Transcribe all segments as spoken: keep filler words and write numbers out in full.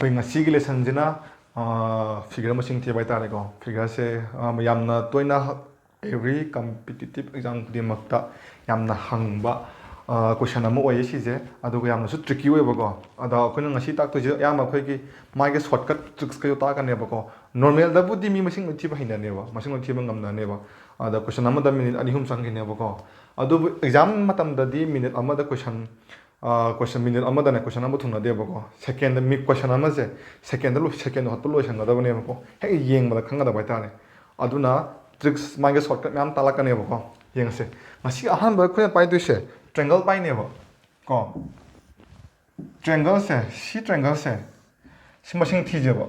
ꯑꯩꯈꯣꯏ ꯉꯁꯤꯒꯤ ꯂꯦꯁꯟꯁꯤꯅ ꯐꯤꯒꯔ ꯃꯁꯤꯡ ꯊꯤꯕ ꯍꯥꯏꯇꯥꯔꯦꯀꯣ꯫ ꯐꯤꯒꯔꯁꯦ ꯌꯥꯝꯅ ꯇꯣꯏꯅ every competitive exam ꯈꯨꯗꯤꯡꯃꯛꯇ ꯌꯥꯝꯅ ꯍꯪꯕ ꯀꯣꯏꯁꯟ ꯑꯃ ꯑꯣꯏꯌꯦ ꯁꯤꯁꯦ꯫ ꯑꯗꯨꯒ ꯌꯥꯝꯅꯁꯨ ꯇ꯭ꯔꯤꯛꯀꯤ ꯑꯣꯏꯕꯀꯣ꯫ ꯑꯗ ꯑꯩꯈꯣꯏꯅ ꯉꯁꯤ ꯇꯥꯛꯇꯣꯏꯁꯦ ꯑꯌꯥꯝꯕ ꯑꯩꯈꯣꯏꯒꯤ ꯃꯥꯒꯤ ꯁꯣꯔꯠꯀꯠ ꯇ꯭ꯔꯤꯛꯁꯀꯁꯨ ꯇꯥꯛꯀꯅꯦꯕꯀꯣ꯫ ꯅꯣꯔꯃꯦꯜꯗꯕꯨꯗꯤ ꯃꯤ ꯃꯁꯤꯡ ꯂꯣꯏ ꯊꯤꯕ ꯍꯩꯅꯅꯦꯕ, ꯃꯁꯤꯡ ꯂꯣꯏ ꯊꯤꯕ ꯉꯝꯅꯅꯦꯕ꯫ ꯑꯗ ꯀꯣꯏꯁꯟ ꯑꯃꯗ ꯃꯤꯅꯤꯠ ꯑꯅꯤ ꯑꯍꯨꯝ ꯆꯪꯈꯤꯅꯦꯕꯀꯣ꯫ ꯑꯗꯨꯕꯨ ꯑꯦꯛꯖꯥꯝ ꯃꯇꯝꯗꯗꯤ ꯃꯤꯅꯤꯠ ꯑꯃꯗ ꯀꯣꯏꯁꯟ ꯀꯣꯏꯁꯟ ꯃꯤꯅꯤꯠ ꯑꯃꯗꯅꯦ ꯀꯣꯏꯁꯟ ꯑꯃ ꯊꯨꯡꯅꯗꯦꯕꯀꯣ꯫ ꯁꯦꯀꯦꯟꯗ ꯃꯤ ꯀꯣꯏꯁꯟ ꯑꯃꯁꯦ ꯁꯦꯀꯦꯟꯗ ꯂꯣꯏ ꯁꯦꯀꯦꯟꯗ ꯍꯣꯠꯄ ꯂꯣꯏꯁꯟꯒꯗꯕꯅꯦꯕꯀꯣ꯫ ꯍꯦꯛ ꯌꯦꯡꯕꯗ ꯈꯪꯒꯗꯕ ꯍꯥꯏꯇꯥꯔꯦ꯫ ꯑꯗꯨꯅ ꯇ꯭ꯔꯤꯛꯁ ꯃꯥꯒꯤ ꯁꯣꯔꯠꯀꯠ ꯃꯌꯥꯝ ꯇꯥꯛꯂꯛꯀꯅꯦꯕꯀꯣ꯫ ꯌꯦꯡꯉꯁꯦ꯫ ꯉꯁꯤ ꯑꯍꯥꯟꯕ ꯑꯩꯈꯣꯏꯅ ꯄꯥꯏꯗꯣꯏꯁꯦ ꯇ꯭ꯔꯦꯡꯒꯜ ꯄꯥꯏꯅꯦꯕ ꯀꯣ꯫ ꯇ꯭ꯔꯦꯡꯒꯜꯁꯦ, ꯁꯤ ꯇ꯭ꯔꯦꯡꯒꯜꯁꯦ ꯁꯤ ꯃꯁꯤꯡ ꯊꯤꯁꯦꯕ꯫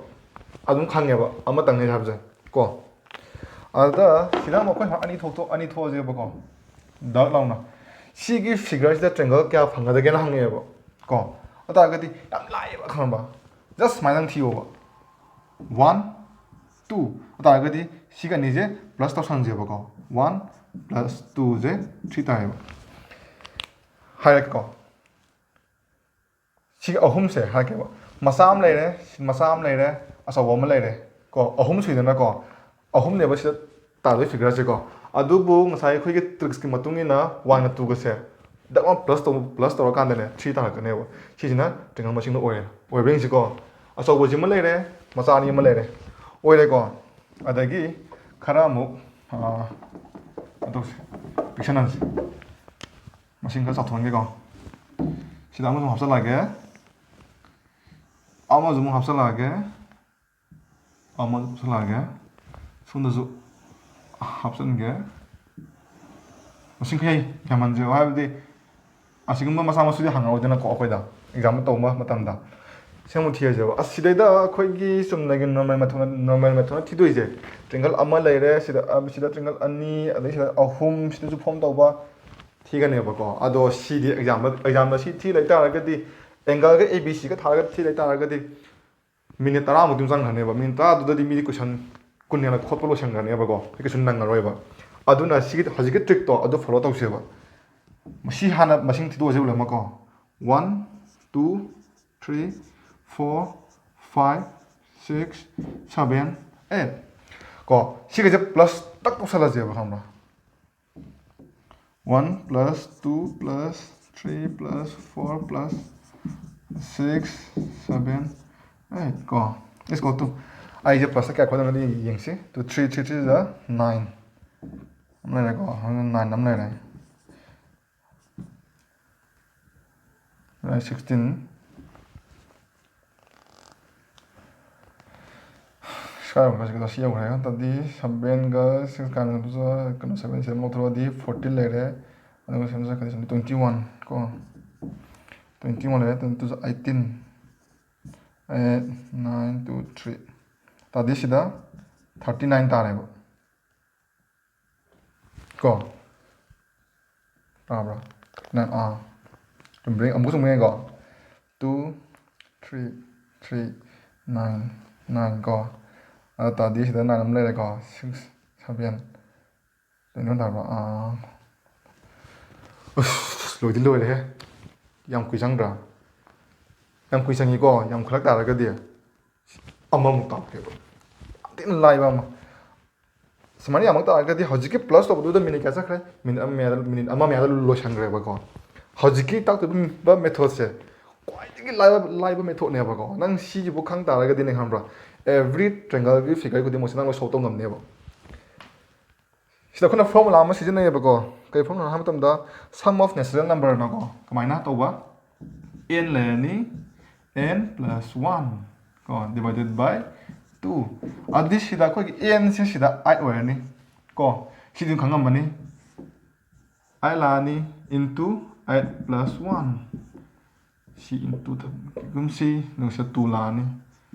ꯑꯗꯨꯝ ꯈꯪꯉꯦꯕ ꯑꯃꯇꯪꯅꯦ ꯍꯥꯏꯕꯁꯦ ꯀꯣ꯫ ꯑꯗꯨꯗ ꯁꯤꯗ ꯑꯃꯨꯛ ꯑꯩꯈꯣꯏ ꯑꯅꯤ ꯊꯣꯛꯇꯣ ꯑꯅꯤ ꯊꯣꯛꯑꯁꯦꯕꯀꯣ꯫ ꯗꯥꯔꯛ ꯂꯥꯎꯅ ꯁꯤꯒꯤ ꯐꯤꯒꯔꯁꯤꯗ ꯇ꯭ꯔꯦꯡꯒꯜ ꯀꯌꯥ ꯐꯪꯒꯗꯒꯦꯅ ꯍꯪꯉꯛꯑꯦꯕ ꯀꯣ꯫ ꯑꯗꯨ ꯇꯥꯔꯒꯗꯤ ꯌꯥꯝ ꯂꯥꯏꯌꯦꯕ, ꯈꯪꯉꯕ? ꯖꯁ ꯁꯨꯃꯥꯏꯅ ꯊꯤꯌꯣꯕ꯫ One, two. ꯑꯗꯨ ꯇꯥꯔꯒꯗꯤ ꯁꯤꯒ ꯑꯅꯤꯁꯦ ꯄ꯭ꯂꯁ ꯇꯧꯁꯟꯁꯦꯕꯀꯣ꯫ ꯋꯥꯟ ꯄ꯭ꯂꯁ ꯇꯨꯁꯦ ꯊ꯭ꯔꯤ ꯇꯥꯏꯌꯦꯕ꯫ ꯍꯥꯏꯔꯛꯀꯦꯀꯣ꯫ ꯁꯤꯒꯤ ꯑꯍꯨꯝꯁꯦ ꯍꯥꯏꯔꯛꯀꯦꯕ꯫ ꯃꯆꯥ ꯑꯃ ꯂꯩꯔꯦ, ꯃꯆꯥ ꯑꯃ ꯂꯩꯔꯦ, ꯑꯆꯧꯕ ꯑꯃ ꯂꯩꯔꯦ ꯀꯣ꯫ ꯑꯍꯨꯝ ꯁꯨꯏꯗꯅꯀꯣ꯫ ꯑꯍꯨꯝꯅꯦꯕ ꯁꯤꯗ ꯇꯥꯗꯣꯏ ꯐꯤꯒꯔꯁꯦꯀꯣ꯫ ꯑꯗꯨꯕꯨ ꯉꯁꯥꯏ ꯑꯩꯈꯣꯏꯒꯤ ꯇ꯭ꯔꯤꯛꯁꯀꯤ ꯃꯇꯨꯡ ꯏꯟꯅ ꯋꯥꯟꯒ ꯇꯨꯒꯁꯦ ꯗꯛ ꯂꯥꯎꯅ ꯄ꯭ꯂꯁ ꯇꯧ ꯄ꯭ꯂꯁ ꯇꯧꯔꯀꯥꯟꯗꯅꯦ ꯊ꯭ꯔꯤ ꯇꯥꯔꯛꯀꯅꯦꯕ꯫ ꯁꯤꯁꯤꯅ ꯇ꯭ꯔꯦꯡꯒꯜ ꯃꯁꯤꯡꯗꯣ ꯑꯣꯏꯔꯦ꯫ ꯑꯣꯏꯕ꯭ꯔꯥ ꯌꯦꯡꯁꯤꯀꯣ꯫ ꯑꯆꯧꯕꯁꯤꯃ ꯂꯩꯔꯦ, ꯃꯆꯥ ꯑꯅꯤ ꯑꯃ ꯂꯩꯔꯦ꯫ ꯑꯣꯏꯔꯦꯀꯣ꯫ ꯑꯗꯒꯤ ꯈꯔ ꯑꯃꯨꯛ ꯀꯩꯅꯣ ꯇꯧꯁꯦ, ꯄꯤꯛꯁꯟꯍꯟꯁꯦ꯫ ꯃꯁꯤꯡ ꯈꯔ ꯆꯥꯎꯊꯣꯛꯍꯟꯒꯦꯀꯣ꯫ ꯁꯤꯗ ꯑꯃꯁꯨ ꯍꯥꯞꯆꯜꯂꯛꯑꯒꯦ꯫ ꯑꯃꯁꯨ ꯑꯃꯨꯛ ꯍꯥꯞꯆꯜꯂꯛꯑꯒꯦ꯫ ꯑꯃꯁꯨ ꯍꯥꯞꯆꯜꯂꯛꯑꯒꯦ꯫ ꯁꯣꯝꯗꯁꯨ ꯍꯥꯞꯆꯤꯟꯒꯦ꯫ ꯃꯁꯤꯡ ꯈꯔ ꯌꯥꯝꯍꯟꯁꯦꯕ, ꯍꯥꯏꯕꯗꯤ ꯑꯁꯤꯒꯨꯝꯕ ꯃꯆꯥ ꯃꯁꯨꯗꯤ ꯍꯪꯉꯛꯑꯣꯏꯗꯅꯀꯣ ꯑꯩꯈꯣꯏꯗ ꯑꯦꯛꯖꯥꯝ ꯇꯧꯕ ꯃꯇꯝꯗ꯫ ꯁꯤ ꯑꯃꯨꯛ ꯊꯤꯔꯁꯦꯕ꯫ ꯑꯁ, ꯁꯤꯗꯩꯗ ꯑꯩꯈꯣꯏꯒꯤ ꯆꯨꯝꯅꯒꯤ ꯅꯣꯔꯃꯦꯜ ꯃꯦꯊꯣꯠꯅ, ꯅꯣꯔꯃꯦꯜ ꯃꯦꯊꯣꯠꯅ ꯊꯤꯗꯣꯏꯁꯦ꯫ ꯇ꯭ꯔꯦꯡꯒꯜ ꯑꯃ ꯂꯩꯔꯦ, ꯁꯤꯗ, ꯑ, ꯁꯤꯗ ꯇ꯭ꯔꯦꯡꯒꯜ ꯑꯅꯤ, ꯑꯗꯩ ꯁꯤꯗ ꯑꯍꯨꯝ, ꯁꯤꯗꯁꯨ ꯐꯣꯝ ꯇꯧꯕ ꯊꯤꯒꯅꯦꯕꯀꯣ꯫ ꯑꯗꯣ ꯁꯤꯗꯤ ꯑꯦꯛꯖꯥꯝꯗ, ꯑꯦꯛꯖꯥꯝꯗ ꯁꯤ ꯊꯤ ꯂꯩ ꯇꯥꯔꯒꯗꯤ, ꯑꯦꯡꯒꯜꯒ ꯑꯦ ꯕꯤ ꯁꯤꯒ ꯊꯥꯔꯒ ꯊꯤ ꯂꯩ ꯇꯥꯔꯒꯗꯤ, ꯃꯤꯅꯤꯠ ꯇꯔꯥꯃꯨꯛꯇꯤ ꯑꯗꯨꯝ ꯆꯪꯈ꯭ꯔꯅꯦꯕ꯫ ꯃꯤꯅꯤꯠ ꯇꯔꯥꯗꯨꯗꯗꯤ ꯃꯤꯗꯤ ꯀꯣꯏꯁꯟ ꯀꯨꯟ ꯍꯦꯟꯅ ꯈꯣꯠꯄ ꯂꯣꯏꯁꯟꯈ꯭ꯔꯅꯦꯕꯀꯣ꯫ ꯀꯩꯁꯨ ꯅꯪꯉꯔꯣꯏꯕ꯫ ꯑꯗꯨꯅ ꯁꯤꯒꯤ ꯍꯧꯖꯤꯛꯀꯤ ꯇ꯭ꯔꯤꯛꯇꯣ ꯑꯗꯨ ꯐꯣꯂꯣ ꯇꯧꯁꯦꯕ꯫ ꯁꯤ ꯍꯥꯟꯅ ꯃꯁꯤꯡ ꯊꯤꯗꯣꯛꯑꯁꯦ ꯄꯨꯂꯞꯃꯛꯀꯣ꯫ One, two, three, four, five, six, seven, eight. ꯀꯣ, ꯁꯤꯒꯁꯦ plus ꯇꯛ ꯇꯧꯁꯜꯂꯁꯦꯕ, ꯈꯪꯕ꯭ꯔꯥ? One plus two plus three plus four plus six, seven, eight ꯀꯣ, is equal to, ꯑꯩꯁꯦ plus ꯀꯌꯥ ꯈꯣꯠꯂꯝꯒꯅꯤ ꯌꯦꯡꯁꯤ꯫ Two, three, three, three is nine ꯑꯃ ꯂꯩꯔꯦꯀꯣ, nine ꯑꯃ ꯂꯩꯔꯦ꯫ Right, sixteen. Square ꯀꯩꯅꯣ ꯁꯤ ꯌꯧꯈ꯭ꯔꯦ꯫ ꯑꯗꯨꯗꯤ sevenꯒ six ꯀꯥꯟꯅꯕꯗꯨꯗ ꯀꯩꯅꯣ seven ꯁꯤꯗ ꯑꯃꯨꯛ ꯂꯧꯊꯣꯔꯛꯑꯗꯤ fourteen ꯂꯩꯔꯦ꯫ ꯑꯗꯨꯒ seven ꯆꯠꯈ꯭ꯔꯗꯤ twenty one ꯀꯣ, twenty one ꯂꯩꯔꯦ꯫ Twenty two eighteen, eight, nine, two, three꯫ ꯇꯥꯗꯤ ꯁꯤꯗ thirty nine ꯇꯥꯔꯦꯕ꯫ ꯀꯣ, ꯇꯥꯕ꯭ꯔꯥ? ꯅꯪ, ꯑꯥ, ꯆꯨꯝꯕ꯭ꯔꯥ? ꯑꯃꯨꯛ ꯆꯨꯝꯕ꯭ꯔꯥ ꯌꯦꯡꯉꯦꯀꯣ꯫ Two, three, three, nine, nine ꯀꯣ꯫ ꯑꯗꯨ ꯇꯥꯔꯗꯤ ꯁꯤꯗ nine ꯑꯃ ꯂꯩꯔꯦꯀꯣ꯫ Six, seven꯫ ꯀꯩꯅꯣ ꯇꯥꯕ꯭ꯔꯥ? ꯑꯥ꯫ ꯎꯁ, ꯂꯣꯏꯗꯤ ꯂꯣꯏꯔꯦꯍꯦ꯫ ꯌꯥꯝ ꯀꯨꯏ ꯆꯪꯗ꯭ꯔꯥ? ꯌꯥꯝ ꯀꯨꯏ ꯆꯪꯉꯤꯀꯣ, ꯌꯥꯝ ꯈꯨꯠꯂꯛ ꯇꯥꯔꯒꯗꯤ꯫ ꯑꯃꯃꯨꯛ ꯇꯥꯛꯀꯦꯕ꯫ ꯌꯥꯝ ꯊꯤꯅ ꯂꯥꯏꯕ ꯑꯃ꯫ ꯁꯨꯃꯥꯏꯅ ꯌꯥꯝꯃꯛ ꯇꯥꯔꯒꯗꯤ ꯍꯧꯖꯤꯛꯀꯤ plus ꯇꯧꯕꯗꯨꯗ minute ꯀꯌꯥ ꯆꯠꯈ꯭ꯔꯦ? Minute ꯑꯃ ꯃꯌꯥꯗ, minute ꯑꯃ ꯃꯌꯥꯗ ꯂꯣꯏꯁꯟꯈ꯭ꯔꯦꯕꯀꯣ꯫ ꯍꯧꯖꯤꯛꯀꯤ ꯇꯥꯛꯇꯣꯏꯕ methodꯁꯦ ꯈ꯭ꯋꯥꯏꯗꯒꯤ ꯂꯥꯏꯕ, ꯂꯥꯏꯕ methodꯅꯦꯕꯀꯣ꯫ ꯅꯪ ꯁꯤꯁꯤꯕꯨ ꯈꯪ ꯇꯥꯔꯒꯗꯤꯅꯦ, ꯈꯪꯕ꯭ꯔꯥ? Every triangleꯒꯤ figure ꯈꯨꯗꯤꯡꯃꯛꯁꯦ ꯅꯪ ꯂꯣꯏ solve ꯇꯧ ꯉꯝꯅꯦꯕ꯫ ꯁꯤꯗ ꯑꯩꯈꯣꯏꯅ formula ꯑꯃ ꯁꯤꯖꯤꯟꯅꯩꯌꯦꯕꯀꯣ꯫ ꯀꯩ formula ꯍꯥꯏꯕ ꯃꯇꯝꯗ, sum of natural numberꯅꯀꯣ꯫ ꯀꯃꯥꯏꯅ ꯇꯧꯕ? N ꯂꯩꯔꯅꯤ, n plus one ꯀꯣ, divided by two꯫ ꯑꯗꯨꯗꯤ ꯁꯤꯗ ꯑꯩꯈꯣꯏꯒꯤ nꯁꯦ ꯁꯤꯗ eight ꯑꯣꯏꯔꯅꯤ ꯀꯣ꯫ ꯁꯤꯗꯤ ꯈꯪꯉꯝꯃꯅꯤ꯫ Eight ꯂꯥꯛꯑꯅꯤ into eight plus one꯫ ꯁꯤ into ꯊꯝꯒꯨꯝꯁꯤ, ꯑꯗꯨꯒ ꯁꯤꯗ two ꯂꯥꯛꯑꯅꯤ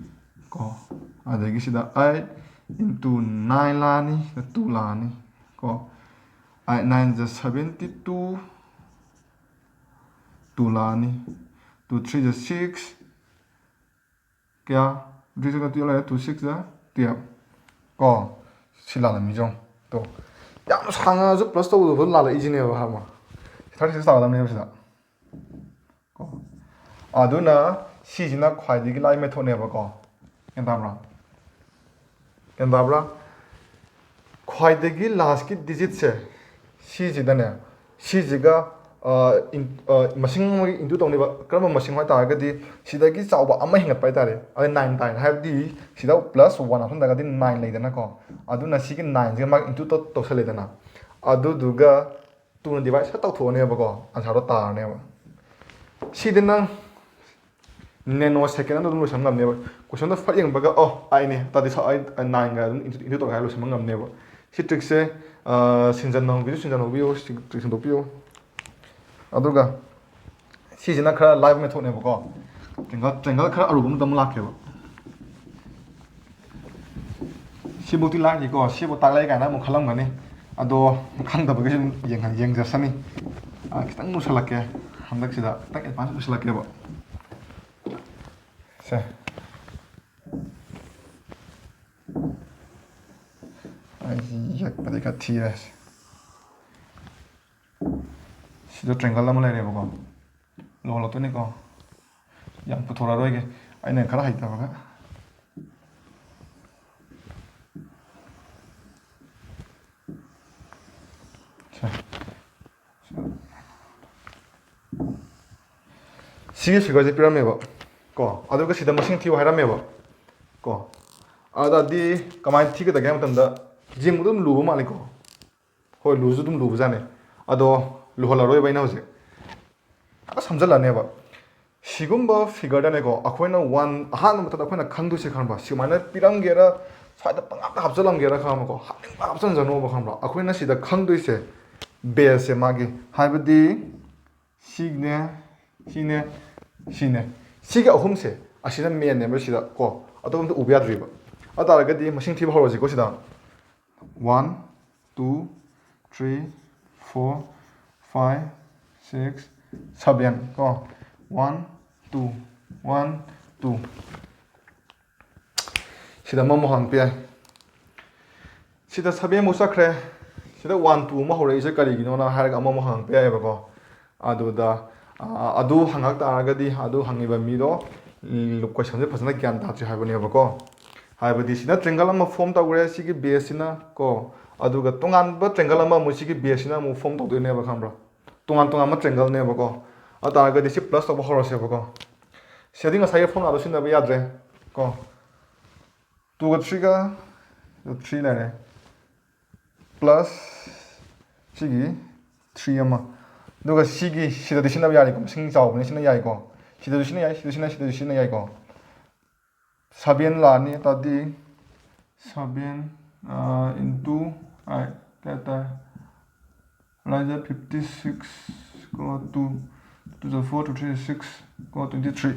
ꯀꯣ꯫ ꯑꯗꯒꯤ ꯁꯤꯗ eight into nine ꯂꯥꯛꯑꯅꯤ, ꯁꯤꯗ two ꯂꯥꯛꯑꯅꯤ ꯀꯣ꯫ Eight nine ꯖ seventy two, two ꯂꯥꯛꯑꯅꯤ, two three ꯖ six, ꯀꯌꯥ? Two six ꯖ twelve ꯂꯩꯔꯦ, two six ꯖ twelve ꯀꯣ꯫ ꯁꯤ ꯂꯥꯜꯂꯝꯃꯤ ꯌꯦꯡꯉꯣ꯫ ꯇꯣ꯫ ꯌꯥꯝ ꯁꯥꯡꯉꯁꯨ plus ꯇꯧꯕꯗꯣ ꯂꯥꯜꯂꯛꯏꯁꯤꯅꯦꯕ, ꯈꯪꯉꯕ? Thirty six ꯇꯥꯒꯗꯕꯅꯦꯕ ꯁꯤꯗ꯫ ꯀꯣ꯫ ꯑꯗꯨꯅ ꯁꯤꯁꯤꯅ ꯈ꯭ꯋꯥꯏꯗꯒꯤ ꯂꯥꯏꯕ ꯃꯦꯊꯣꯠꯅꯦꯕꯀꯣ꯫ ꯒ꯭ꯌꯥꯟ ꯇꯥꯕ꯭ꯔꯥ? ꯒ꯭ꯌꯥꯟ ꯇꯥꯕ꯭ꯔꯥ? ꯈ꯭ꯋꯥꯏꯗꯒꯤ ꯂꯥꯁꯀꯤ ꯗꯤꯖꯤꯠꯁꯦ ꯁꯤꯁꯤꯗꯅꯦ, ꯁꯤꯁꯤꯒ ꯃꯁꯤꯡ ꯑꯃꯒꯤ ꯏꯟꯇꯨ ꯇꯧꯅꯦꯕ꯫ ꯀꯔꯝꯕ ꯃꯁꯤꯡ ꯍꯥꯏ ꯇꯥꯔꯒꯗꯤ, ꯁꯤꯗꯒꯤ ꯆꯥꯎꯕ ꯑꯃ ꯍꯦꯟꯒꯠꯄ ꯍꯥꯏ ꯇꯥꯔꯦ, ꯑꯗ ꯅꯥꯏꯟ ꯇꯥꯏ ꯍꯥꯏꯕꯗꯤ ꯁꯤꯗ ꯄ꯭ꯂꯁ ꯋꯥꯟ ꯍꯥꯞꯆꯤꯟꯗ꯭ꯔꯒꯗꯤ ꯅꯥꯏꯟ ꯂꯩꯗꯅꯀꯣ꯫ ꯑꯗꯨꯅ ꯁꯤꯒꯤ ꯅꯥꯏꯟꯁꯤꯒ ꯃꯥꯒꯤ ꯏꯟꯇꯨ ꯇꯧꯁꯜꯂꯦꯗꯅ, ꯑꯗꯨꯗꯨꯒ ꯇꯨꯅ ꯗꯤꯚꯥꯏꯠ ꯁꯠ ꯇꯧꯊꯣꯛꯑꯅꯦꯕꯀꯣ, ꯑꯟꯁꯥꯔꯗꯣ ꯇꯥꯔꯅꯦꯕ꯫ ꯁꯤꯗꯤ ꯅꯪ ꯅꯦꯅꯣ ꯁꯦꯀꯦꯟ ꯑꯃꯗ ꯑꯗꯨꯝ ꯂꯣꯏꯁꯟꯕ ꯉꯝꯅꯦꯕ꯫ ꯀꯣꯏꯁꯟꯗꯣ ꯐꯠ ꯌꯦꯡꯕꯒ, "ꯑꯣ, ꯑꯩꯅꯦ, ꯇꯥꯗꯤ ꯁ-, ꯑꯩ, ꯑꯩ ꯅꯥꯏꯟꯒ ꯑꯗꯨꯝ ꯏꯟꯇꯨ, ꯏꯟꯇꯨ ꯇꯧꯔꯒ ꯍꯥꯏꯔ ꯂꯣꯏꯁꯟꯕ ꯉꯝꯅꯦꯕ"꯫ ꯁꯤ ꯇ꯭ꯔꯤꯛꯁꯦ, ꯑ, ꯁꯤꯟꯖꯟꯅꯍꯧꯕꯤꯁꯨ ꯁꯤꯟꯖꯟꯍꯧꯕꯤꯌꯨ, ꯁꯤ ꯇ꯭ꯔꯤꯛ ꯁꯤꯟꯗꯣꯛꯄꯤꯌꯨ꯫ ꯑꯗꯨꯒ ꯁꯤꯁꯤꯅ ꯈꯔ ꯂꯥꯏꯕ ꯃꯦꯊꯣꯠꯅꯦꯕꯀꯣ꯫ ꯇ꯭ꯔꯦꯡꯒꯜ, ꯇ꯭ꯔꯦꯡꯒꯜ ꯈꯔ ꯑꯔꯨꯕ ꯑꯃꯗ ꯑꯃꯨꯛ ꯂꯥꯛꯀꯦꯕ꯫ ꯁꯤꯕꯨꯛꯇꯤ ꯂꯥꯏꯔꯤꯀꯣ, ꯁꯤꯕꯨ ꯇꯥꯛꯂꯛꯑꯦ ꯀꯥꯏꯅ ꯑꯃꯨꯛ ꯈꯜꯂꯝꯒꯅꯤ꯫ ꯑꯗꯣ ꯈꯪꯗꯕꯒꯤ ꯁꯨꯝ ꯌꯦꯡꯍꯟ-, ꯌꯦꯡꯖꯁꯅꯤ꯫ ꯑ, ꯈꯤꯇꯪ ꯂꯨꯁꯜꯂꯛꯀꯦ꯫ ꯍꯟꯗꯛꯁꯤꯗ ꯈꯤꯇꯪ ꯑꯦꯗꯚꯥꯟꯁ ꯂꯨꯁꯜꯂꯛꯀꯦꯕ꯫ ꯁꯦ꯫ ꯑꯩꯁꯤ ꯌꯦꯛꯄꯗꯤ ꯈꯔ ꯊꯤꯔꯦ꯫ ꯁꯤꯗ ꯇ꯭ꯔꯦꯡꯒꯜ ꯑꯃ ꯂꯩꯔꯦꯕꯀꯣ꯫ ꯂꯨꯍꯜꯂꯛꯇꯣꯏꯅꯤꯀꯣ꯫ ꯌꯥꯝ ꯄꯨꯊꯣꯔꯛꯑꯔꯣꯏꯒꯦ꯫ ꯑꯩꯅ ꯈꯔ ꯍꯩꯇꯕꯒ꯫ ꯁꯦ꯫ ꯁꯤꯒꯤ ꯐꯤꯒꯔꯁꯦ ꯄꯤꯔꯝꯃꯦꯕ ꯀꯣ, ꯑꯗꯨꯒ ꯁꯤꯗ ꯃꯁꯤꯡ ꯊꯤꯌꯨ ꯍꯥꯏꯔꯝꯃꯦꯕ ꯀꯣ꯫ ꯑꯗꯨꯗꯤ ꯀꯃꯥꯏꯅ ꯊꯤꯒꯗꯒꯦ ꯍꯥꯏꯕ ꯃꯇꯝꯗ, ꯌꯦꯡꯕꯗ ꯑꯗꯨꯝ ꯂꯨꯕ ꯃꯥꯜꯂꯤꯀꯣ꯫ ꯍꯣꯏ, ꯂꯨꯁꯨ ꯑꯗꯨꯝ ꯂꯨꯕꯖꯥꯠꯅꯤ꯫ ꯑꯗꯣ ꯂꯨꯍꯜꯂꯔꯣꯏꯕ ꯑꯩꯅ ꯍꯧꯖꯤꯛ꯫ ꯈꯔ ꯁꯝꯖꯜꯂꯅꯦꯕ꯫ ꯁꯤꯒꯨꯝꯕ ꯐꯤꯒꯔꯗꯅꯦꯀꯣ, ꯑꯩꯈꯣꯏꯅ ꯋꯥꯟ, ꯑꯍꯥꯟꯕ ꯃꯇꯝꯗ ꯑꯩꯈꯣꯏꯅ ꯈꯪꯗꯣꯏꯁꯦ ꯈꯪꯕ꯭ꯔꯥ? ꯁꯨꯃꯥꯏꯅ ꯄꯤꯔꯝꯒꯦꯔꯥ, ꯁ꯭ꯋꯥꯏꯗ ꯄꯪꯍꯥꯞꯇ ꯍꯥꯞꯆꯜꯂꯝꯒꯦꯔꯥ ꯈꯪꯉꯕꯀꯣ, ꯍꯥꯞꯅꯤꯡꯕ ꯍꯥꯞꯆꯟꯖꯅꯣꯕ ꯈꯪꯕ꯭ꯔꯥ? ꯑꯩꯈꯣꯏꯅ ꯁꯤꯗ ꯈꯪꯗꯣꯏꯁꯦ ꯕꯦꯁꯁꯦ ꯃꯥꯒꯤ, ꯍꯥꯏꯕꯗꯤ ꯁꯤꯅꯦ, ꯁꯤꯅꯦ, ꯁꯤꯅꯦ, ꯁꯤꯒꯤ ꯑꯍꯨꯝꯁꯦ ꯑꯁꯤꯅ ꯃꯦꯟꯅꯦꯕ ꯁꯤꯗ ꯀꯣ, ꯑꯇꯣꯞꯄ ꯑꯝꯇ ꯎꯕ ꯌꯥꯗ꯭ꯔꯤꯕ꯫ ꯑꯗꯨ ꯇꯥꯔꯒꯗꯤ ꯃꯁꯤꯡ ꯊꯤꯕ ꯍꯧꯔꯁꯤꯀꯣ ꯁꯤꯗ꯫ One, two, three, four, five, six, seven ꯀꯣ꯫ One, two, one, two. ꯁꯤꯗ ꯑꯃꯃꯨꯛ ꯍꯥꯡꯉꯛꯄ ꯌꯥꯏ꯫ ꯁꯤꯗ ꯁꯚꯦꯟꯃꯨꯛ ꯆꯠꯈ꯭ꯔꯦ꯫ ꯁꯤꯗ ꯋꯥꯟ, ꯇꯨ ꯑꯃ ꯍꯧꯔꯛꯏꯁꯦ ꯀꯔꯤꯒꯤꯅꯣꯅ ꯍꯥꯏꯔꯒ ꯑꯃꯃꯨꯛ ꯍꯥꯡꯉꯛꯄ ꯌꯥꯏꯑꯕꯀꯣ꯫ ꯑꯗꯨꯗ ꯑꯗꯨ ꯍꯪꯉꯛ ꯇꯥꯔꯒꯗꯤ ꯑꯗꯨ ꯍꯪꯉꯤꯕ ꯃꯤꯗꯣ ꯀꯣꯏꯁꯟꯁꯦ ꯐꯖꯅ ꯒ꯭ꯌꯥꯟ ꯇꯥꯗ꯭ꯔꯤ ꯍꯥꯏꯕꯅꯦꯕꯀꯣ꯫ ꯍꯥꯏꯕꯗꯤ ꯁꯤꯅ ꯇ꯭ꯔꯦꯡꯒꯜ ꯑꯃ ꯐꯣꯝ ꯇꯧꯈ꯭ꯔꯦ, ꯁꯤꯒꯤ ꯕꯦꯁꯁꯤꯅ ꯀꯣ, ꯑꯗꯨꯒ ꯇꯣꯉꯥꯟꯕ ꯇ꯭ꯔꯦꯡꯒꯜ ꯑꯃ ꯑꯃꯨꯛ ꯁꯤꯒꯤ ꯕꯦꯁꯁꯤꯅ ꯑꯃꯨꯛ ꯐꯣꯝ ꯇꯧꯗꯣꯏꯅꯦꯕ, ꯈꯪꯕ꯭ꯔꯥ? ꯇꯣꯉꯥꯟ ꯇꯣꯉꯥꯟꯕ ꯇ꯭ꯔꯦꯡꯒꯜꯅꯦꯕꯀꯣ꯫ ꯑꯗꯨ ꯇꯥꯔꯒꯗꯤ ꯁꯤ ꯄ꯭ꯂꯁ ꯇꯧꯕ ꯍꯧꯔꯁꯦꯕꯀꯣ꯫ ꯁꯤꯗꯤ ꯉꯁꯥꯏꯒꯤ ꯐꯣꯔꯃꯨꯂꯥꯗꯣ ꯁꯤꯖꯤꯟꯅꯕ ꯌꯥꯗ꯭ꯔꯦ ꯀꯣ꯫ ꯇꯨꯒ ꯊ꯭ꯔꯤꯒ, ꯊ꯭ꯔꯤ ꯂꯩꯔꯦ, ꯄ꯭ꯂꯁ ꯁꯤꯒꯤ ꯊ꯭ꯔꯤ ꯑꯃ, ꯑꯗꯨꯒ ꯁꯤꯒꯤ ꯁꯤꯗꯗꯤ ꯁꯤꯖꯤꯟꯅꯕ ꯌꯥꯔꯤꯀꯣ, ꯃꯁꯤꯡ ꯆꯥꯎꯕꯅꯤꯅ ꯁꯤꯖꯤꯟꯅ ꯌꯥꯏꯀꯣ, ꯁꯤꯗꯁꯨ ꯁꯤꯖꯤꯟꯅ ꯌꯥꯏ, ꯁꯤꯗꯁꯨ ꯁꯤꯖꯤꯟꯅ ꯌꯥꯏ, ꯁꯤꯗꯁꯨ ꯁꯤꯖꯤꯟꯅ ꯌꯥꯏꯀꯣ꯫ ꯁꯚꯦꯟ ꯂꯥꯛꯑꯅꯤ, ꯇꯥꯔꯗꯤ ꯁꯚꯦꯟ into ꯑꯩꯠ ꯀꯌꯥ ꯇꯥꯔꯦ? ꯂꯥꯏꯖ ꯐꯤꯐꯇꯤ ꯁꯤꯛꯁ ꯀꯣ, ꯇꯨ, ꯇꯨ ꯖ ꯐꯣꯔ, ꯇꯨ ꯊ꯭ꯔꯤ ꯁꯤꯛꯁ ꯀꯣ, twenty three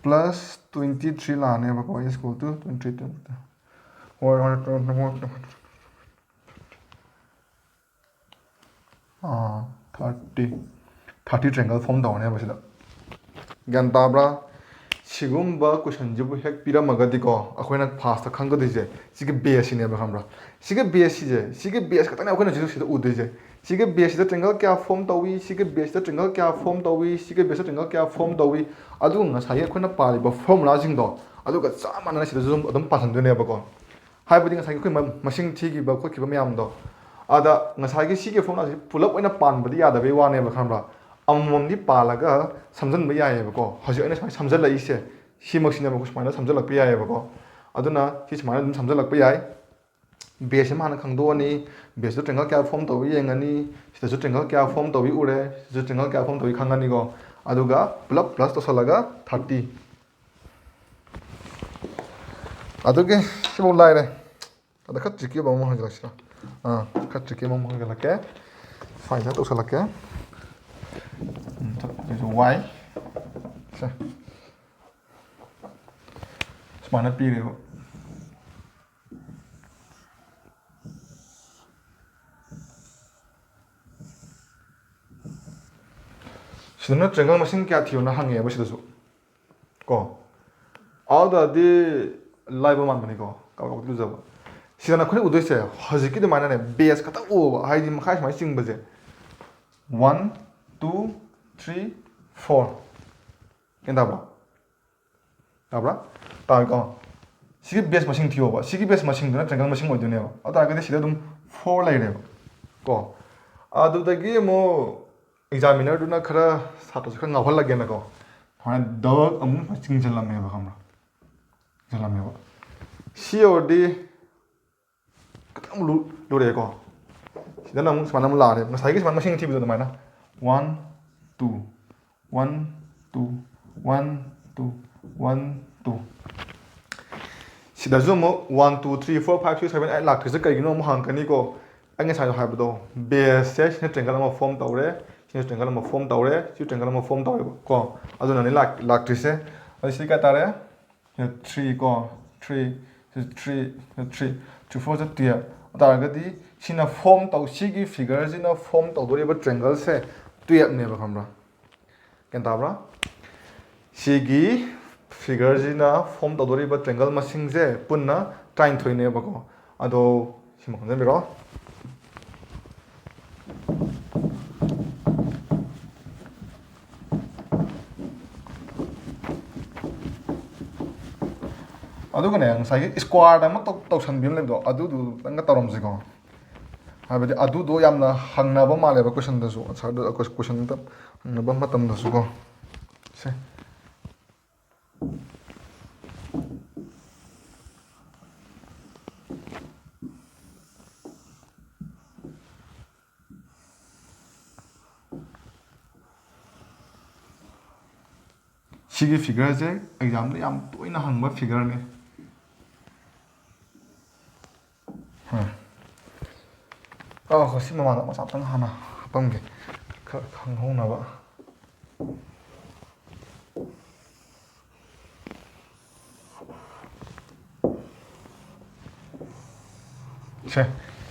plus twenty three ꯂꯥꯛꯑꯅꯦꯕꯀꯣ, is equal to twenty three, ꯍꯣꯏ, ꯍꯣꯏ, ꯍꯣꯏ, ꯍꯣꯏ, ꯍꯣꯏ꯫ ꯑꯥ, ꯊꯥꯔꯇꯤ, ꯊꯥꯔꯇꯤ ꯇ꯭ꯔꯦꯡꯒꯜ ꯐꯣꯝ ꯇꯧꯔꯅꯦꯕ ꯁꯤꯗ꯫ ꯒ꯭ꯌꯥꯟ ꯇꯥꯕ꯭ꯔꯥ? ꯁꯤꯒꯨꯝꯕ ꯀꯣꯏꯁꯟꯁꯤꯕꯨ ꯍꯦꯛ ꯄꯤꯔꯝꯃꯒꯗꯤꯀꯣ, ꯑꯩꯈꯣꯏꯅ ꯐꯥꯔꯁꯇ ꯈꯪꯒꯗꯣꯏꯁꯦ ꯁꯤꯒꯤ ꯕꯦꯁꯁꯤꯅꯦꯕ, ꯈꯪꯕ꯭ꯔꯥ? ꯁꯤꯒꯤ ꯕꯦꯁꯁꯤꯁꯦ, ꯁꯤꯒꯤ ꯕꯦꯁ ꯈꯛꯇꯅꯦ ꯑꯩꯈꯣꯏꯅ ꯍꯧꯖꯤꯛ ꯁꯤꯗ ꯎꯗꯣꯏꯁꯦ꯫ ꯁꯤꯒꯤ ꯕꯦꯁꯁꯤꯗ ꯇ꯭ꯔꯦꯡꯒꯜ ꯀꯌꯥ ꯐꯣꯝ ꯇꯧꯏ, ꯁꯤꯒꯤ ꯕꯦꯁꯁꯤꯗ ꯇ꯭ꯔꯦꯡꯒꯜ ꯀꯌꯥ ꯐꯣꯝ ꯇꯧꯏ, ꯁꯤꯒꯤ ꯕꯦꯁꯇ ꯇ꯭ꯔꯦꯡꯒꯜ ꯀꯌꯥ ꯐꯣꯝ ꯇꯧꯏ, ꯑꯗꯨꯒ ꯉꯁꯥꯏꯒꯤ ꯑꯩꯈꯣꯏꯅ ꯄꯥꯔꯤꯕ ꯐꯣꯔꯃꯨꯂꯥꯁꯤꯡꯗꯣ ꯑꯗꯨꯒ ꯆꯞ ꯃꯥꯟꯅꯅ ꯁꯤꯗꯁꯨ ꯑꯗꯨꯝ, ꯑꯗꯨꯝ ꯄꯥꯁꯟꯗꯣꯏꯅꯦꯕꯀꯣ꯫ ꯍꯥꯏꯕꯗꯤ ꯉꯁꯥꯏꯒꯤ ꯑꯩꯈꯣꯏ ꯃ-, ꯃꯁꯤꯡ ꯊꯤꯈꯤꯕ ꯈꯣꯠꯈꯤꯕ ꯃꯌꯥꯝꯗꯣ, ꯑꯗ ꯉꯁꯥꯏꯒꯤ ꯁꯤꯒꯤ ꯐꯣꯔꯃꯨꯂꯥꯁꯤ ꯄꯨꯂꯞ ꯑꯣꯏꯅ ꯄꯥꯟꯕꯗꯤ ꯌꯥꯗꯕꯩ ꯋꯥꯅꯦꯕ, ꯈꯪꯕ꯭ꯔꯥ? ꯑꯃꯃꯝꯗꯤ ꯄꯥꯜꯂꯒ ꯁꯝꯖꯟꯕ ꯌꯥꯏꯌꯦꯕꯀꯣ꯫ ꯍꯧꯖꯤꯛ ꯑꯩꯅ ꯁꯨꯃꯥꯏꯅ ꯁꯝꯖꯜꯂꯛꯏꯁꯦ, ꯁꯤꯃꯛꯁꯤꯅꯦꯕ ꯁꯨꯃꯥꯏꯅ ꯁꯝꯖꯜꯂꯛꯄ ꯌꯥꯏꯌꯦꯕꯀꯣ꯫ ꯑꯗꯨꯅ ꯁꯤ ꯁꯨꯃꯥꯏꯅ ꯑꯗꯨꯝ ꯁꯝꯖꯜꯂꯛꯄ ꯌꯥꯏ꯫ ꯕꯦꯁ ꯑꯃ ꯍꯥꯟꯅ ꯈꯪꯗꯣꯛꯑꯅꯤ, ꯕꯦꯁꯇ ꯇ꯭ꯔꯦꯡꯒꯜ ꯀꯌꯥ ꯐꯣꯝ ꯇꯧꯏ ꯌꯦꯡꯉꯅꯤ, ꯁꯤꯗꯁꯨ ꯇ꯭ꯔꯦꯡꯒꯜ ꯀꯌꯥ ꯐꯣꯝ ꯇꯧꯏ ꯎꯔꯦ, ꯁꯤꯗꯁꯨ ꯇ꯭ꯔꯦꯡꯒꯜ ꯀꯌꯥ ꯐꯣꯝ ꯇꯧꯏ ꯈꯪꯉꯅꯤꯀꯣ꯫ ꯑꯗꯨꯒ ꯄꯨꯂꯞ ꯄ꯭ꯂꯁ ꯇꯧꯁꯜꯂꯒ ꯊꯥꯔꯇꯤ꯫ ꯑꯗꯨꯒꯤ ꯁꯤꯐꯥꯎ ꯂꯥꯏꯔꯦ꯫ ꯑꯗ ꯈꯔ ꯇ꯭ꯔꯤꯛꯀꯤ ꯑꯣꯏꯕ ꯑꯃ ꯍꯪꯖꯤꯜꯂꯛꯁꯤꯔꯥ? ꯑꯥ, ꯈꯔ ꯇ꯭ꯔꯤꯛꯀꯤ ꯑꯃ ꯍꯪꯖꯤꯜꯂꯛꯀꯦ꯫ ꯁꯨꯃꯥꯏꯅ ꯇꯧꯁꯜꯂꯛꯀꯦ꯫ ꯎꯝ, ꯁꯤꯁꯨ ꯋꯥꯏ꯫ ꯁꯦ꯫ ꯁꯨꯃꯥꯏꯅ ꯄꯤꯔꯦꯕ꯫ ꯁꯤꯗꯅ ꯇ꯭ꯔꯦꯡꯒꯜ ꯃꯁꯤꯡ ꯀꯌꯥ ꯊꯤꯌꯣꯅ ꯍꯪꯉꯦꯕ ꯁꯤꯗꯁꯨ꯫ ꯀꯣ꯫ ꯑꯗꯨꯗꯤ ꯂꯥꯏꯕ ꯃꯥꯟꯕꯅꯤꯀꯣ, ꯀꯥꯎ ꯀꯥꯎ ꯂꯨꯖꯕ꯫ ꯁꯤꯗ ꯅꯈꯣꯏꯅ ꯎꯗꯣꯏꯁꯦ ꯍꯧꯖꯤꯛꯀꯤ ꯑꯗꯨꯃꯥꯏꯅꯅꯦ, ꯕꯦꯁ ꯈꯛꯇ ꯎꯕ, ꯍꯥꯏꯗꯤ ꯃꯈꯥꯏ ꯁꯨꯃꯥꯏꯅ ꯆꯤꯡꯕꯁꯦ꯫ One, two, three, four꯫ ꯒ꯭ꯌꯥꯟ ꯇꯥꯕ꯭ꯔꯥ? ꯇꯥꯕ꯭ꯔꯥ? ꯇꯥꯏꯀꯣ? ꯁꯤꯒꯤ ꯕꯦꯁ ꯃꯁꯤꯡ ꯊꯤꯌꯣꯕ꯫ ꯁꯤꯒꯤ ꯕꯦꯁ ꯃꯁꯤꯡꯗꯨꯅ ꯇ꯭ꯔꯦꯡꯒꯜ ꯃꯁꯤꯡ ꯑꯣꯏꯗꯣꯏꯅꯦꯕ꯫ ꯑꯗꯨ ꯇꯥꯔꯒꯗꯤ ꯁꯤꯗ ꯑꯗꯨꯝ ꯐꯣꯔ ꯂꯩꯔꯦꯕ ꯀꯣ꯫ ꯑꯗꯨꯗꯒꯤ ꯑꯃꯨꯛ ꯑꯦꯛꯖꯥꯃꯤꯅꯔꯗꯨꯅ ꯈꯔ ꯁꯥꯇ꯭ꯔꯁꯦ ꯈꯔ ꯉꯥꯎꯍꯜꯂꯒꯦꯅꯀꯣ, ꯁꯨꯃꯥꯏꯅ ꯗꯕꯜ ꯑꯃꯨꯛ ꯆꯤꯡꯁꯤꯜꯂꯝꯃꯦꯕ, ꯈꯪꯕ꯭ꯔꯥ? ꯆꯤꯡꯁꯤꯜꯂꯝꯃꯦꯕ꯫ ꯁꯤ ꯌꯧꯔꯗꯤ ꯈꯤꯇꯪ ꯑꯃꯨꯛ ꯂꯨ-, ꯂꯨꯔꯛꯑꯦꯀꯣ꯫ ꯁꯤꯗꯅ ꯑꯃꯨꯛ ꯁꯨꯃꯥꯏꯅ ꯑꯃꯨꯛ ꯂꯥꯛꯑꯅꯦꯕ, ꯉꯁꯥꯏꯒꯤ ꯁꯨꯃꯥꯏꯅ ꯃꯁꯤꯡ ꯊꯤꯕꯗꯣ ꯑꯗꯨꯃꯥꯏꯅ꯫ One, two, one, two, one, two, one, two. ꯁꯤꯗꯁꯨ ꯑꯃꯨꯛ one, two, three, four, five, six, seven, eight ꯂꯥꯛꯇ꯭ꯔꯤꯁꯦ ꯀꯩꯒꯤꯅꯣ ꯑꯃꯨꯛ ꯍꯪꯉꯛꯀꯅꯤꯀꯣ꯫ ꯑꯩ ꯉꯁꯥꯏ ꯍꯥꯏꯕꯗꯣ, ꯕꯦꯁꯁꯦ ꯁꯤꯅ ꯇ꯭ꯔꯦꯡꯒꯜ ꯑꯃ ꯐꯣꯝ ꯇꯧꯔꯦ, ꯁꯤꯅ ꯇ꯭ꯔꯦꯡꯒꯜ ꯑꯃ ꯐꯣꯝ ꯇꯧꯔꯦ, ꯁꯤ ꯇ꯭ꯔꯦꯡꯒꯜ ꯑꯃ ꯐꯣꯝ ꯇꯧꯔꯦꯕ ꯀꯣ꯫ ꯑꯗꯨꯅꯅꯦ ꯂꯥꯛ-, ꯂꯥꯛꯇ꯭ꯔꯤꯁꯦ꯫ ꯑꯗꯨ ꯁꯤ ꯀꯩ ꯇꯥꯔꯦ? ꯁꯤꯗ ꯊ꯭ꯔꯤ ꯀꯣ, ꯊ꯭ꯔꯤ, ꯁꯤꯗ ꯊ꯭ꯔꯤ, ꯁꯤꯗ ꯊ꯭ꯔꯤ, ꯊ꯭ꯔꯤ ꯐꯣꯔ ꯖꯥ ꯇꯨꯌꯦꯜꯞ꯫ ꯑꯗꯨ ꯇꯥꯔꯒꯗꯤ ꯁꯤꯅ ꯐꯣꯝ ꯇꯧ-, ꯁꯤꯒꯤ ꯐꯤꯒꯔꯁꯤꯅ ꯐꯣꯝ ꯇꯧꯗꯣꯔꯤꯕ ꯇ꯭ꯔꯦꯡꯒꯜꯁꯦ ꯇꯨꯌꯦꯜꯞꯅꯦꯕ, ꯈꯪꯕ꯭ꯔꯥ? ꯒ꯭ꯌꯥꯟ ꯇꯥꯕ꯭ꯔꯥ? ꯁꯤꯒꯤ ꯐꯤꯒꯔꯁꯤꯅ ꯐꯣꯝ ꯇꯧꯗꯣꯔꯤꯕ ꯇ꯭ꯔꯦꯡꯒꯜ ꯃꯁꯤꯡꯁꯦ ꯄꯨꯟꯅ ꯇꯔꯥꯅꯤꯊꯣꯏꯅꯦꯕꯀꯣ꯫ ꯑꯗꯣ ꯁꯤꯃ ꯈꯪꯖꯟꯕꯤꯔꯣ꯫ ꯑꯗꯨꯒꯅꯦ, ꯉꯁꯥꯏꯒꯤ ꯁ꯭ꯀ꯭ꯋꯥꯔꯗ ꯑꯃ ꯇꯧ-, ꯇꯧꯁꯟꯕꯤ ꯑꯃ ꯂꯩꯕꯗꯣ, ꯑꯗꯨꯗꯨꯗꯪꯒ ꯇꯧꯔꯝꯁꯤꯀꯣ꯫ ꯍꯥꯏꯕꯗꯤ ꯑꯗꯨꯗꯣ ꯌꯥꯝꯅ ꯍꯪꯅꯕ ꯃꯥꯜꯂꯦꯕ ꯀꯣꯏꯁꯟꯗꯁꯨ, ꯑꯟꯁꯔꯗ, ꯀꯣꯏꯁꯟꯗ ꯍꯪꯅꯕ ꯃꯇꯝꯗꯁꯨꯀꯣ꯫ ꯁꯦ꯫ ꯁꯤꯒꯤ ꯐꯤꯒꯔꯁꯦ ꯑꯦꯛꯖꯥꯝꯗ ꯌꯥꯝ ꯇꯣꯏꯅ ꯍꯪꯕ ꯐꯤꯒꯔꯅꯤ꯫ ꯍꯝ꯫ ꯑꯥ, ꯍꯣꯏ, ꯁꯤ ꯃꯃꯥꯡꯗ ꯃꯆꯥ ꯑꯝꯇꯪ ꯍꯥꯟꯅ ꯍꯥꯞꯄꯝꯒꯦ, ꯈꯔ ꯈꯪꯍꯧꯅꯕ꯫ ꯁꯦ,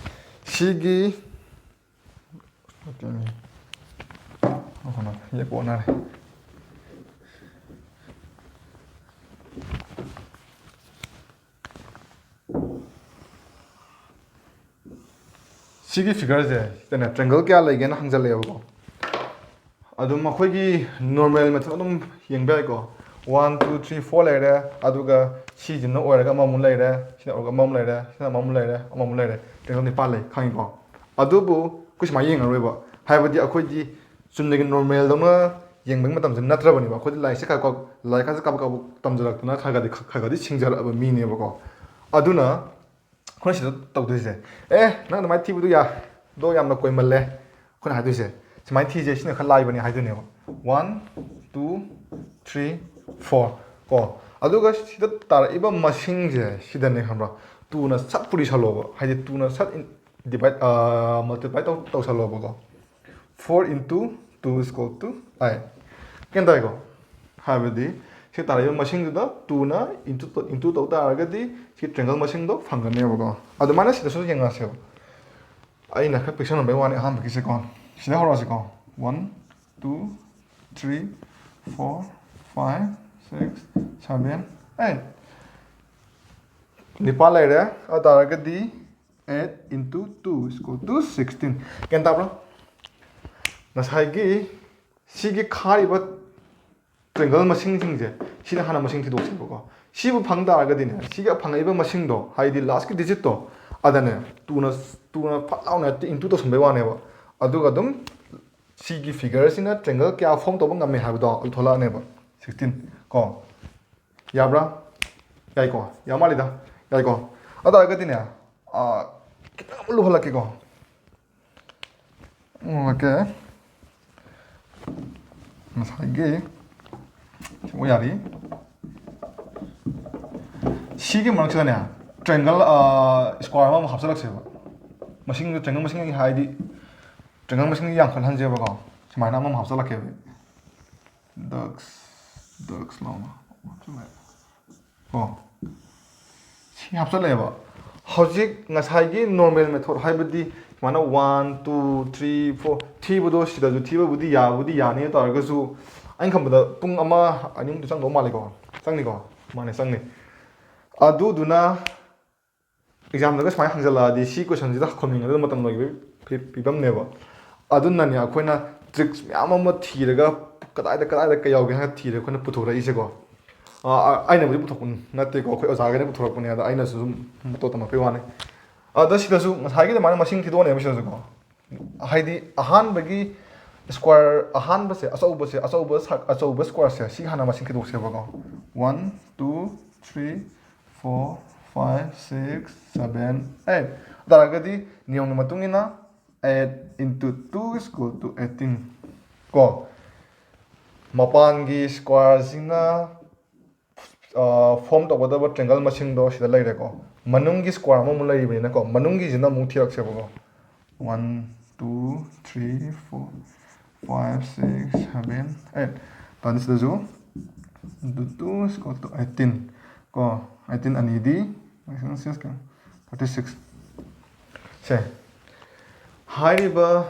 ꯁꯤꯒꯤ, ꯌꯦꯛꯄ ꯑꯣꯟꯅꯔꯦ꯫ ꯁꯤꯒꯤ ꯐꯤꯒꯔꯁꯦ ꯁꯤꯗꯅꯦ ꯇ꯭ꯔꯦꯡꯒꯜ ꯀꯌꯥ ꯂꯩꯒꯦꯅ ꯍꯪꯖꯜꯂꯛꯑꯦꯕꯀꯣ꯫ ꯑꯗꯨꯝ ꯑꯩꯈꯣꯏꯒꯤ normal method ꯑꯗꯨꯝ ꯌꯦꯡꯕ ꯌꯥꯏꯀꯣ꯫ One, two, three, four ꯂꯩꯔꯦ, ꯑꯗꯨꯒ ꯁꯤꯁꯤꯅ ꯑꯣꯏꯔꯒ ꯑꯃꯃꯨꯛ ꯂꯩꯔꯦ, ꯁꯤꯅ ꯑꯣꯏꯔꯒ ꯑꯃꯃꯨꯛ ꯂꯩꯔꯦ, ꯁꯤꯅ ꯑꯃꯃꯨꯛ ꯂꯩꯔꯦ, ꯑꯃꯃꯨꯛ ꯂꯩꯔꯦ, triangle ꯅꯤꯄꯥꯟ ꯂꯩ, ꯈꯪꯉꯤꯀꯣ? ꯑꯗꯨꯕꯨ ꯑꯩꯈꯣꯏ ꯁꯨꯃꯥꯏꯅ ꯌꯦꯡꯉꯔꯣꯏꯕ, ꯍꯥꯏꯕꯗꯤ ꯑꯩꯈꯣꯏꯗꯤ ꯆꯨꯝꯅꯒꯤ normalꯗꯧꯅ ꯌꯦꯡꯕꯒꯤ ꯃꯇꯝꯁꯦ ꯅꯠꯇ꯭ꯔꯕꯅꯦꯕ꯫ ꯑꯩꯈꯣꯏꯗꯤ ꯂꯥꯏꯔꯤꯛꯁꯦ ꯈꯔ ꯈꯔ, ꯂꯥꯏꯔꯤꯛ ꯈꯔꯁꯦ ꯀꯥꯕꯛ ꯀꯥꯕꯛ ꯇꯝꯖꯔꯛꯇꯅ ꯈꯔ ꯈꯔꯗꯤ, ꯈꯔ ꯈꯔꯗꯤ ꯁꯤꯡꯖꯔꯛꯑꯕ ꯃꯤꯅꯦꯕꯀꯣ꯫ ꯑꯗꯨꯅ ꯑꯩꯈꯣꯏꯅ ꯁꯤꯗ ꯇꯧꯗꯣꯏꯁꯦ, "ꯑꯦ, ꯅꯪ ꯑꯗꯨꯃꯥꯏꯅ ꯊꯤꯕꯗꯣ ꯌꯥ-, ꯗꯣ ꯌꯥꯝꯅ ꯀꯣꯏꯃꯜꯂꯦ", ꯑꯩꯈꯣꯏꯅ ꯍꯥꯏꯗꯣꯏꯁꯦ꯫ "ꯁꯨꯃꯥꯏꯅ ꯊꯤꯁꯦ, ꯁꯤꯅ ꯈꯔ ꯂꯥꯏꯕꯅꯦ" ꯍꯥꯏꯗꯣꯏꯅꯦꯕ꯫ One, two, three, four ꯀꯣ꯫ ꯑꯗꯨꯒ ꯁꯤꯗ ꯇꯥꯔꯛꯏꯕ ꯃꯁꯤꯡꯁꯦ ꯁꯤꯗꯅꯦ, ꯈꯪꯕ꯭ꯔꯥ? Twoꯅ ꯁꯠ ꯄꯨꯔꯤꯁꯜꯂꯣꯕ, ꯍꯥꯏꯗꯤ twoꯅ ꯁꯠ divide, multiply ꯇꯧ, ꯇꯧꯁꯜꯂꯣꯕꯀꯣ꯫ Four into two is equal to eight꯫ ꯒ꯭ꯌꯥꯟ ꯇꯥꯏꯀꯣ? ꯍꯥꯏꯕꯗꯤ ꯁꯤ ꯇꯥꯔꯛꯏꯕ ꯃꯁꯤꯡꯗꯨꯗ twoꯅ into, into ꯇꯧ ꯇꯥꯔꯒꯗꯤ ꯁꯤ triangle ꯃꯁꯤꯡꯗꯣ ꯐꯪꯒꯅꯦꯕꯀꯣ꯫ ꯑꯗꯨꯃꯥꯏꯅ ꯁꯤꯗꯁꯨ ꯌꯦꯡꯉꯛꯑꯁꯦꯕ꯫ ꯑꯩꯅ ꯈꯔ ꯄꯤꯛꯁꯟꯍꯟꯕꯩ ꯋꯥꯅꯤ ꯑꯍꯥꯟꯕꯒꯤꯁꯦꯀꯣ꯫ ꯁꯤꯗ ꯍꯧꯔꯛꯑꯁꯤꯀꯣ꯫ One, two, three, four, five, six, seven, eight꯫ ꯅꯤꯄꯥꯜ ꯂꯩꯔꯦ꯫ ꯑꯗꯨ ꯇꯥꯔꯒꯗꯤ eight into two is equal to sixteen꯫ ꯒ꯭ꯌꯥꯟ ꯇꯥꯕ꯭ꯔꯣ? ꯉꯁꯥꯏꯒꯤ ꯁꯤꯒꯤ ꯈꯥꯔꯤꯕ triangle ꯃꯁꯤꯡꯁꯤꯡꯁꯦ, ꯁꯤꯅ ꯍꯥꯟꯅ ꯃꯁꯤꯡ ꯊꯤꯗꯣꯛꯁꯦꯕꯀꯣ꯫ ꯁꯤꯕꯨ ꯐꯪ ꯇꯥꯔꯒꯗꯤꯅꯦ, ꯁꯤꯒ ꯐꯪꯉꯛꯏꯕ ꯃꯁꯤꯡꯗꯣ, ꯍꯥꯏꯗꯤ lastꯀꯤ digitꯇꯣ, ꯑꯗꯅꯦ twoꯅ, twoꯅ ꯐꯠ ꯂꯥꯎꯅ ꯍꯦꯛꯇ into ꯇꯧꯁꯟꯕꯩ ꯋꯥꯅꯦꯕ꯫ ꯑꯗꯨꯒ ꯑꯗꯨꯝ ꯁꯤꯒꯤ figureꯁꯤꯅ triangle ꯀꯌꯥ form ꯇꯧꯕ ꯉꯝꯃꯦ ꯍꯥꯏꯕꯗꯣ ꯑꯗꯨ ꯊꯣꯛꯂꯛꯑꯅꯦꯕ꯫ Sixteen ꯀꯣ꯫ ꯌꯥꯕ꯭ꯔꯥ? ꯌꯥꯏꯀꯣ? ꯌꯥ ꯃꯥꯜꯂꯤꯗ꯫ ꯌꯥꯏꯀꯣ? ꯑꯗꯨ ꯑꯣꯏꯔꯒꯗꯤꯅꯦ, ꯑ, ꯈꯤꯇꯪ ꯑꯃ ꯂꯨꯍꯜꯂꯛꯀꯦꯀꯣ꯫ OK꯫ ꯉꯁꯥꯏꯒꯤ ꯁꯤꯕꯨ ꯌꯥꯔꯤ꯫ ꯁꯤꯒꯤ ꯃꯔꯛꯁꯤꯗꯅꯦ, triangle, ꯑ, square ꯑꯃꯃꯨꯛ ꯍꯥꯞꯆꯤꯜꯂꯛꯁꯦꯕ꯫ ꯃꯁꯤꯡꯗꯣ, triangle ꯃꯁꯤꯡ ꯍꯥꯏꯗꯤ triangle ꯃꯁꯤꯡ ꯌꯥꯝꯈꯠꯍꯟꯁꯦꯕꯀꯣ꯫ ꯁꯨꯃꯥꯏꯅ ꯑꯃꯃꯨꯛ ꯍꯥꯞꯆꯤꯜꯂꯛꯀꯦꯕ꯫ Dux, dux ꯂꯥꯎꯅ ꯍꯥꯞꯆꯤꯜꯂꯛꯑꯦ꯫ ꯀꯣ꯫ ꯁꯤ ꯍꯥꯞꯆꯜꯂꯛꯑꯦꯕ꯫ ꯍꯧꯖꯤꯛ ꯉꯁꯥꯏꯒꯤ normal method ꯍꯥꯏꯕꯗꯤ ꯁꯨꯃꯥꯏꯅ one, two, three, four ꯊꯤꯕꯗꯣ ꯁꯤꯗꯁꯨ ꯊꯤꯕꯕꯨꯗꯤ ꯌꯥꯕꯨꯗꯤ ꯌꯥꯅꯤ, ꯑꯗꯨ ꯇꯥꯔꯒꯁꯨ ꯑꯩꯅ ꯈꯟꯕꯗ ꯄꯨꯡ ꯑꯃ ꯑꯅꯤꯃꯨꯛꯇꯤ ꯆꯪꯗꯧ ꯃꯥꯜꯂꯦꯀꯣ? ꯆꯪꯅꯤꯀꯣ? ꯃꯥꯅꯦ, ꯆꯪꯅꯤ꯫ ꯑꯗꯨꯗꯨꯅ examꯗꯒ ꯁꯨꯃꯥꯏꯅ ꯍꯪꯖꯜꯂꯛꯑꯗꯤ ꯁꯤ questionꯁꯤꯗ ꯈꯨꯝꯅꯤꯡꯉꯒ ꯃꯇꯝ ꯂꯣꯏꯈꯤꯕꯒꯤ ꯐꯤ-, ꯐꯤꯕꯝꯅꯦꯕ꯫ ꯑꯗꯨꯅꯅꯦ ꯑꯩꯈꯣꯏꯅ ꯇ꯭ꯔꯤꯛꯁ ꯃꯌꯥꯝ ꯑꯃ ꯊꯤꯔꯒ ꯀꯗꯥꯏꯗ ꯀꯗꯥꯏꯗ ꯀꯩ ꯌꯥꯎꯒꯦ ꯍꯥꯏꯅ ꯊꯤꯔꯒ ꯑꯩꯈꯣꯏꯅ ꯄꯨꯊꯣꯔꯛꯏꯁꯦꯀꯣ꯫ ꯑ, ꯑ, ꯑꯩꯅꯕꯨꯗꯤ ꯄꯨꯊꯣꯛꯄ ꯅꯠꯇꯦꯀꯣ, ꯑꯩꯈꯣꯏ ꯑꯣꯖꯥꯈꯩꯅ ꯄꯨꯊꯣꯔꯛꯄꯅꯦ꯫ ꯑꯗ ꯑꯩꯅꯁꯨ ꯁꯨꯝ ꯃꯇꯧ ꯇꯝꯃꯛꯄꯩ ꯋꯥꯅꯤ꯫ ꯑꯗ ꯁꯤꯗꯁꯨ ꯉꯁꯥꯏꯒꯤ ꯑꯗꯨꯃꯥꯏꯅ ꯃꯁꯤꯡ ꯊꯤꯗꯣꯛꯑꯅꯦꯕ ꯁꯤꯗꯁꯨꯀꯣ꯫ ꯍꯥꯏꯗꯤ ꯑꯍꯥꯟꯕꯒꯤ ꯁ꯭ꯀ꯭ꯋꯥꯔ ꯑꯍꯥꯟꯕꯁꯦ, ꯑꯆꯧꯕꯁꯦ, ꯑꯆꯧꯕ ꯁ-, ꯑꯆꯧꯕ ꯁ꯭ꯀ꯭ꯋꯥꯔꯁꯦ ꯁꯤ ꯍꯥꯟꯅ ꯃꯁꯤꯡ ꯊꯤꯗꯣꯛꯁꯦꯕꯀꯣ꯫ One, two, three, four, five, six, seven, eight꯫ ꯑꯗꯨ ꯇꯥꯔꯒꯗꯤ ꯅꯤꯌꯣꯝꯒꯤ ꯃꯇꯨꯡ ꯏꯟꯅ eight into two is equal to eighteen ꯀꯣ꯫ ꯃꯄꯥꯟꯒꯤ ꯁ꯭ꯀ꯭ꯋꯥꯔꯁꯤꯅ ꯐꯣꯝ ꯇꯧꯒꯗꯕ ꯇ꯭ꯔꯦꯡꯒꯜ ꯃꯁꯤꯡꯗꯣ ꯁꯤꯗ ꯂꯩꯔꯦꯀꯣ꯫ ꯃꯅꯨꯡꯒꯤ ꯁ꯭ꯀ꯭ꯋꯥꯔ ꯑꯃꯃꯨꯛ ꯂꯩꯔꯤꯕꯅꯤꯅꯀꯣ, ꯃꯅꯨꯡꯒꯤꯁꯤꯅ ꯑꯃꯨꯛ ꯊꯤꯔꯛꯁꯦꯕꯀꯣ꯫ One, two, three, four, five, six, seven, eight꯫ ꯇꯥꯅꯤ ꯁꯤꯗꯁꯨ two is equal to eighteen ꯀꯣ꯫ Eighteen ꯑꯅꯤꯗꯤ thirty six꯫ ꯁꯦ, ꯍꯥꯏꯔꯤꯕ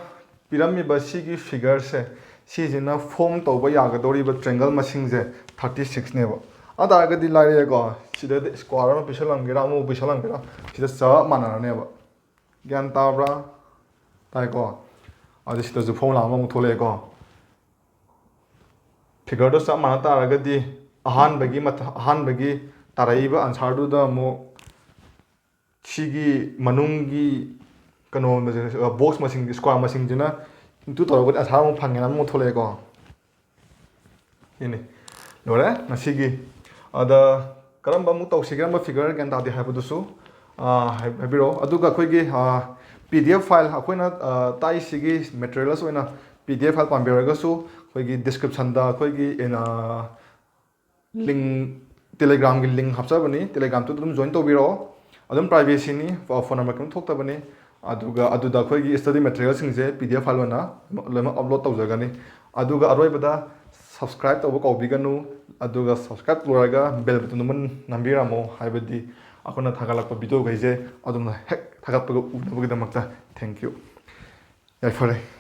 ꯄꯤꯔꯝꯃꯤꯕ ꯁꯤꯒꯤ ꯐꯤꯒꯔꯁꯦ, ꯁꯤꯁꯤꯅ ꯐꯣꯝ ꯇꯧꯕ ꯌꯥꯒꯗꯧꯔꯤꯕ ꯇ꯭ꯔꯦꯡꯒꯜ ꯃꯁꯤꯡꯁꯦ thirty sixꯅꯦꯕ꯫ ꯑꯗꯨ ꯇꯥꯔꯒꯗꯤ ꯂꯥꯏꯔꯛꯑꯦꯀꯣ, ꯁꯤꯗ ꯁ꯭ꯀ꯭ꯋꯥꯔ ꯑꯃ ꯄꯤꯁꯜꯂꯝꯒꯦꯔꯥ, ꯑꯃꯕꯨ ꯄꯤꯁꯜꯂꯝꯒꯦꯔꯥ, ꯁꯤꯗ ꯆꯞ ꯃꯥꯟꯅꯔꯅꯦꯕ꯫ ꯒ꯭ꯌꯥꯟ ꯇꯥꯕ꯭ꯔꯥ? ꯇꯥꯏꯀꯣ? ꯑꯗꯨ ꯁꯤꯗꯁꯨ ꯐꯣꯔꯃꯨꯂꯥ ꯑꯃꯃꯨꯛ ꯊꯣꯛꯂꯛꯑꯦꯀꯣ꯫ ꯐꯤꯒꯔꯗꯣ ꯆꯞ ꯃꯥꯟꯅ ꯇꯥꯔꯒꯗꯤ ꯑꯍꯥꯟꯕꯒꯤ ꯃꯊ-, ꯑꯍꯥꯟꯕꯒꯤ ꯇꯥꯔꯛꯏꯕ ꯑꯟꯁꯥꯔꯗꯨꯗ ꯑꯃꯨꯛ ꯁꯤꯒꯤ ꯃꯅꯨꯡꯒꯤ ꯀꯩꯅꯣ, ꯕꯣꯛꯁ ꯃꯁꯤꯡ, ꯁ꯭ꯀ꯭ꯋꯥꯔ ꯃꯁꯤꯡꯁꯤꯅ ꯏꯟꯇꯨ ꯇꯧꯔꯒꯗꯤ ꯑꯟꯁꯥꯔ ꯑꯃꯨꯛ ꯐꯪꯉꯦꯅ ꯑꯃꯨꯛ ꯊꯣꯛꯂꯛꯑꯦꯀꯣ꯫ ꯁꯤꯅꯤ꯫ ꯂꯣꯏꯔꯦ ꯉꯁꯤꯒꯤ꯫ ꯑꯗ ꯀꯔꯝꯕ ꯑꯃꯨꯛ ꯇꯧꯁꯤꯒꯦ, ꯀꯔꯝꯕ ꯐꯤꯒꯔ ꯒ꯭ꯌꯥꯟ ꯇꯥꯗꯦ ꯍꯥꯏꯕꯗꯨꯁꯨ, ꯑꯥ, ꯍꯥꯏ-, ꯍꯥꯏꯕꯤꯔꯛꯑꯣ꯫ ꯑꯗꯨꯒ ꯑꯩꯈꯣꯏꯒꯤ, ꯑꯥ, PDF ꯐꯥꯏꯜ, ꯑꯩꯈꯣꯏꯅ, ꯑꯥ, ꯇꯥꯛꯏꯁꯤꯒꯤ ꯃꯦꯇꯔꯤꯌꯦꯜꯁ ꯑꯣꯏꯅ PDF ꯐꯥꯏꯜ ꯄꯥꯝꯕꯤꯔꯒꯁꯨ ꯑꯩꯈꯣꯏꯒꯤ ꯗꯤꯁꯀ꯭ꯔꯤꯞꯁꯟꯗ ꯑꯩꯈꯣꯏꯒꯤ, ꯑꯥ, ꯂꯤꯡ, ꯇꯦꯂꯦꯒ꯭ꯔꯥꯝꯒꯤ ꯂꯤꯡ ꯍꯥꯞꯆꯕꯅꯤ, ꯇꯦꯂꯦꯒ꯭ꯔꯥꯝꯗꯨꯗ ꯑꯗꯨꯝ ꯖꯣꯏꯟ ꯇꯧꯕꯤꯔꯛꯑꯣ꯫ ꯑꯗꯨꯝ ꯄ꯭ꯔꯥꯏꯚꯦꯁꯤꯅꯤ, ꯐꯣꯟ ꯅꯝꯕꯔ ꯀꯩꯝ ꯊꯣꯛꯇꯕꯅꯤ꯫ ꯑꯗꯨꯒ ꯑꯗꯨꯗ ꯑꯩꯈꯣꯏꯒꯤ ꯁ꯭ꯇꯗꯤ ꯃꯦꯇꯔꯤꯌꯦꯜꯁꯤꯡꯁꯦ PDF ꯐꯥꯏꯜ ꯑꯣꯏꯅ ꯂꯣꯏꯅꯃꯛ ꯑꯞꯂꯣꯗ ꯇꯧꯖꯒꯅꯤ꯫ ꯑꯗꯨꯒ ꯑꯔꯣꯏꯕꯗ ꯁꯕꯁꯀ꯭ꯔꯥꯏꯕ ꯇꯧꯕ ꯀꯥꯎꯕꯤꯒꯅꯨ꯫ ꯑꯗꯨꯒ ꯁꯕꯁꯀ꯭ꯔꯥꯏꯕ ꯂꯣꯏꯔꯒ ꯕꯦꯜ ꯕꯇꯟꯗꯨ ꯑꯃ ꯅꯝꯕꯤꯔꯝꯃꯣ, ꯍꯥꯏꯕꯗꯤ ꯑꯩꯈꯣꯏꯅ ꯊꯥꯒꯠꯂꯛꯄ ꯚꯤꯗꯤꯑꯣꯈꯩꯁꯦ ꯑꯗꯨꯝꯅ ꯍꯦꯛ ꯊꯥꯒꯠꯄꯒ ꯎꯅꯕꯒꯤꯗꯃꯛꯇ꯫ Thank you꯫ ꯌꯥꯏꯐꯔꯦ꯫